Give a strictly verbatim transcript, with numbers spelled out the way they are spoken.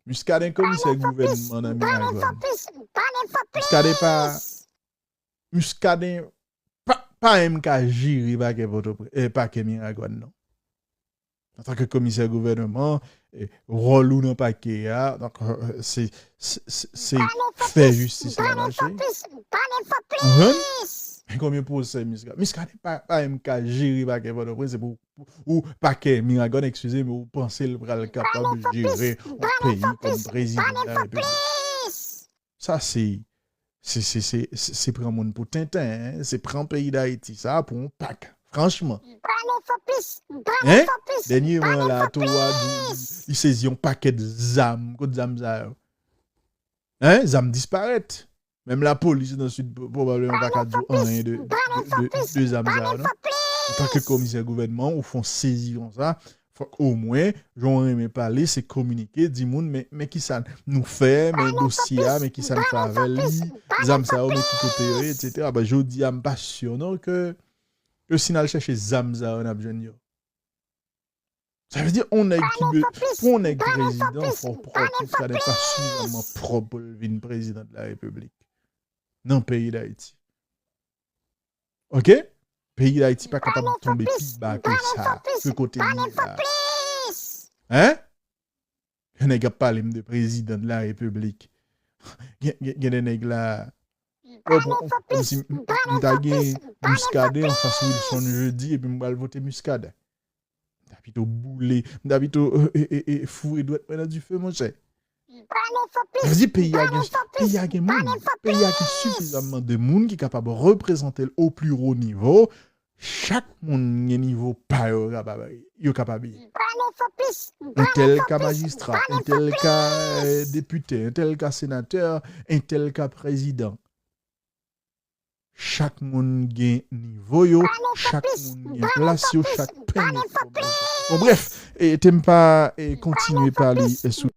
Muscadin komisè gouvènman nan Miragwàn. Muscadin pa Muscadin pa, pa menm ka jere pakè Pòtoprens, eh, pakè Miragwàn non. Antanke komisè gouvènman, eh, wòl ou nan pakè a, donk, eh, se, se, se, se fè jistis la mache. Konprann? Men konbyen pwosè Muscadin? Muscadin pa, pa menm ka jere pakè Pòtoprens, se pou ou pakè Miragwàn, eskize, men ou panse l pral kapab jere yon peyi kòm prezidan de la repiblik? Sa se, se, se, se, se, se pran moun pou tenten, en. Se pran peyi Dayiti sa pou yon pak. Franchman. Hein? Dènyèman la, Towa di li sezi yon pakèt zam. Kot zam sa yo? Hein? Zam disparèt. Menm lapolis nan Sid pwobableman pa ka di w anyen de, de, de, de zam sa yo, non? Antanke komisè gouvènman, ou fè yon sezi konsa, fòk omwen, jan w renmen pale, se kominike, di moun, men, men kisa nou fè, men dosye a, men kisa n fè avè li, zam sa yo, men ki kote yo ye, etsetera. Bon, jodi a, m pa si non ke, ke si n al chèche zam sa yo, n ap jwenn yo. Sa vle di, yon nèg ki be, pou yon nèg prezidan, fò w pwòp, Muscadin pa sifizamman pwòp pou l vin prezidan de la repiblik nan peyi Dayiti. Oke? Peyi Dayiti pa kapab tonbe pi ba ke sa, ke kote li ye la. Hein? Yon nèg ap pale m de prezidan de la repiblik. Gen, gen, gen de nèg la, oh, pou, kòmsi m, m, m ta gen Muscadin anfas Wilson Jeudi, epi m pral vote Muscadin. M ta pito boule, m ta pito, eh, eh, eh, eh, foure dwèt mwen nan dife, monchè. Sa vle di peyi a gen, peyi a gen moun, peyi a gen sifizamman de moun ki kapab reprezante l au plus haut niveau. Chak moun gen nivo pa yo kapab, yo kapab ye. Entèl ka majistra, entèl ka, eh, depite, entèl ka senatè, entèl ka prezidan. Chak moun gen nivo yo, chak moun gen plas yo, chak pèny enfòmasyon. Bon, brèf, e, te m pa, e, kontinye pale, e, sou